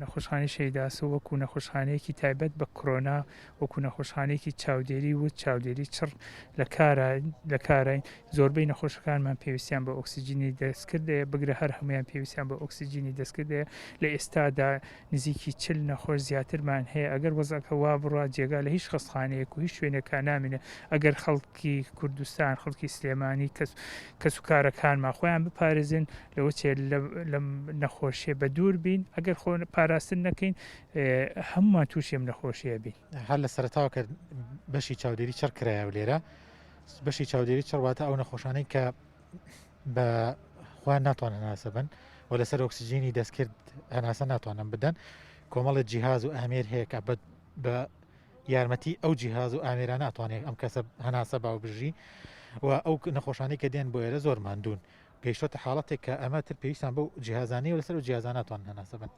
نەخۆشخانەی شەهید ئاسۆ وەکو نەخۆشخانەیەکی تایبەت بە کرۆنا، وەکو نەخۆشخانەیەکی چاودێری ورد، چاودێری چڕ لە کارا لە کاراین، زۆربەی نەخۆشەکانمان پێویستیان بە ئۆکسجینی دەستکرد هەیە، بگرە هەر هەموویان پێویستیان بە ئۆکسجینی دەستکرد هەیە، لە ئێستادا نزیکی 40 نەخۆش زیاترمان هەیە، ئەگەر وەزعەکە وا بڕوا جێگا لە هیچ خەستخانەیەک و هیچ شوێنێکا نامێنێ، ئەگەر خەڵکی کوردستان، خەڵکی سلێمانی، کەس کەسوکارەکانمان خۆیان بپارێزن لەوە چێ لەم نەخۆشیە بە دوور بین، ئەگەر خۆ پاراستن نەکەین هەموومان تووشی ئەم نەخۆشیە بین. هەر لە سەرەتاوە کە بەشی چاودێری چڕ کرایەوە لێرە، بەشی چاودێری چڕ واتە ئەو نەخۆشانەی کە بە خۆیان ناتوانن هەناسە بن و لەسەر ئۆکسجینی دەستکرد هەناسە ناتوانن بدەن، کۆمەڵێک جیهاز و ئامێر هەیە کە بە یارمەتی ئەو جیهاز و ئامێرانە ئەتوانێت ئەم کەسە هەناسە باو بژی و ئەو نەخۆشانەی کە دێن بۆ ئێرە زۆر ماندوون گەیشتۆتە حاڵەتێک کە ئەمە تر پێویستان بەو جیهازانەیە و لەسەر ئەو جیهازانە ئەتوانن هەناسە بن.